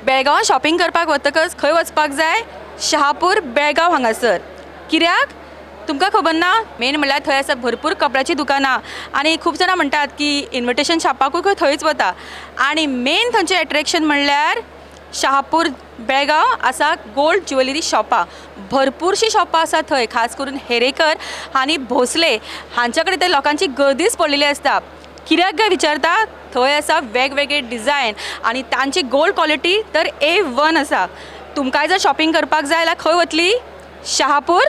बेळगांवां shopping करपाक वतकच खंय वचपाक जाय? शहापूर बेळगांव हांगासर. कित्याक तुमकां खबर ना? मेन म्हणल्यार थंय आसा भरपूर कपड्याचीं दुकानां आनी खूब जाणां म्हणटात की इन्विटेशन छापपाकूय थंयच वता. आनी मेन थंयचें एट्रेक्शन म्हणल्यार शहापूर बेळगांव आसा गोल्ड ज्युवेलरी शॉपां. भरपूरशीं शॉपां आसा थंय, खास करून हेरेकर आनी भोसले हांच्या कडेन ते लोकांची गर्दीच पडलेली आसता. कित्याक काय विचारता? थंय आसा वेगवेगळे डिजायन आनी तांची गोल्ड क्वॉलिटी तर ए वन आसा. तुमकांय जर शॉपिंग करपाक जाय जाल्यार खंय वतली? शहापूर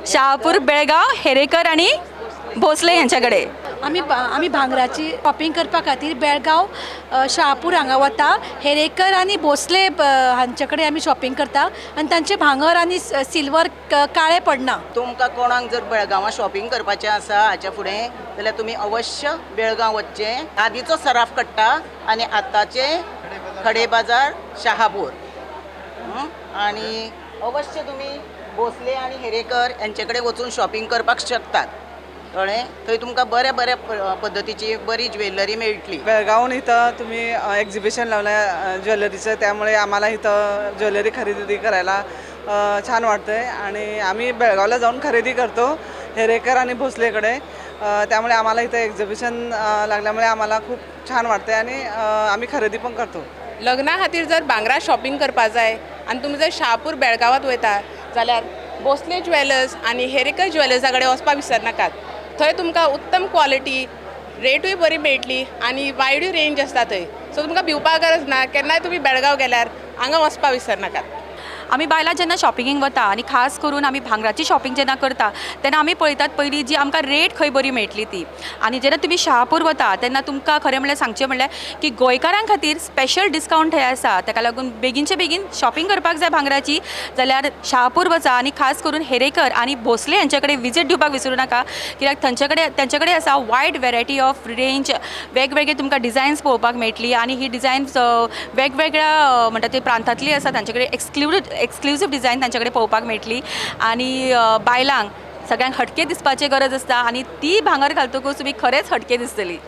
शहापूर बेळगांव, हेरेकर आनी भोसले यांच्या कडेन. आमी भांगराची शॉपिंग करपा खातीर बेळगांव शहापूर हांगा वता. हेरेकर आनी भोसले हांचे कडेन आमी शॉपिंग करता आनी तांचे भांगर आनी सिल्वर काळें पडना. तुमकां कोणाक जर बेळगांवां शॉपिंग करपाचें आसा हाच्या फुडें जाल्यार तुमी अवश्य बेळगांव वचचें. आदीचो सराफ कट्टा आनी आतांचे खडे बाजार शहापूर आनी अवश्य तुमी भोसले आनी हेरेकर यांचे कडेन वचून शॉपिंग करपाक शकतात, कळ्ळें? थंय तुमकां बऱ्या बऱ्या पद्दतीची बरी ज्वेलरी मेळटली. बेळगावहून इथं तुम्ही एक्झिबिशन लावलं आहे ज्वेलरीचं, त्यामुळे आम्हाला इथं ज्वेलरी खरेदी करायला छान वाटतं आहे आणि आम्ही बेळगावला जाऊन खरेदी करतो हेरेकर आणि भोसलेकडे. त्यामुळे आम्हाला इथं एक्झिबिशन लागल्यामुळे आम्हाला खूप छान वाटतं आहे आणि आम्ही खरेदी पण करतो. लग्ना खातीर जर भांगरा शॉपिंग करपा जाय आनी तुमी जर शहापूर बेळगांवात वयता जाल्यार भोसले ज्वेलर्स आनी हेरेकर ज्वेलर्सा कडेन वचपाक विसरनाकात. थंय तुमकां उत्तम क्वॉलिटी, रेटूय बरी मेळटली आनी वायडूय रेंज आसता थंय. सो तुमकां भिवपा गरज ना. केन्नाय तुमी बेळगांव गेल्यार हांगा वचपा विसरनाकात. आमी बायलां जेन्ना शॉपिंगेक वता आनी खास करून आमी भांगराची शॉपिंग जेन्ना करता तेन्ना आमी पळयतात पयलीं जी आमकां रेट खंय बरी मेळटली ती. आनी जेन्ना तुमी शहापूर वता तेन्ना तुमकां खरें म्हणल्यार सांगचें म्हणल्यार की गोंयकारां खातीर स्पेशल डिस्कावंट थंय आसा. ताका लागून बेगीनचे बेगीन शॉपिंग करपाक जाय भांगराची जाल्यार शहापूर वचा आनी खास करून हेरेकर आनी भोसले यांचे कडेन विजीट दिवपाक विसरूं नाका, कित्याक थंयचे कडेन तेंचे कडेन आसा वायड वेरायटी ऑफ रेंज. वेगवेगळे तुमकां डिजायन्स पळोवपाक मेळटली आनी ही डिजायन्स वेगवेगळ्या म्हणटा ते प्रांतांतली आसा. तांचे कडेन एक्सक्लुजीव डिजायन तांचे कडेन पळोवपाक मेळटली आनी बायलांक सगळ्यांक हटके दिसपाची गरज आसता आनी ती भांगर घालतकूच तुमी खरेंच हटके दिसतली.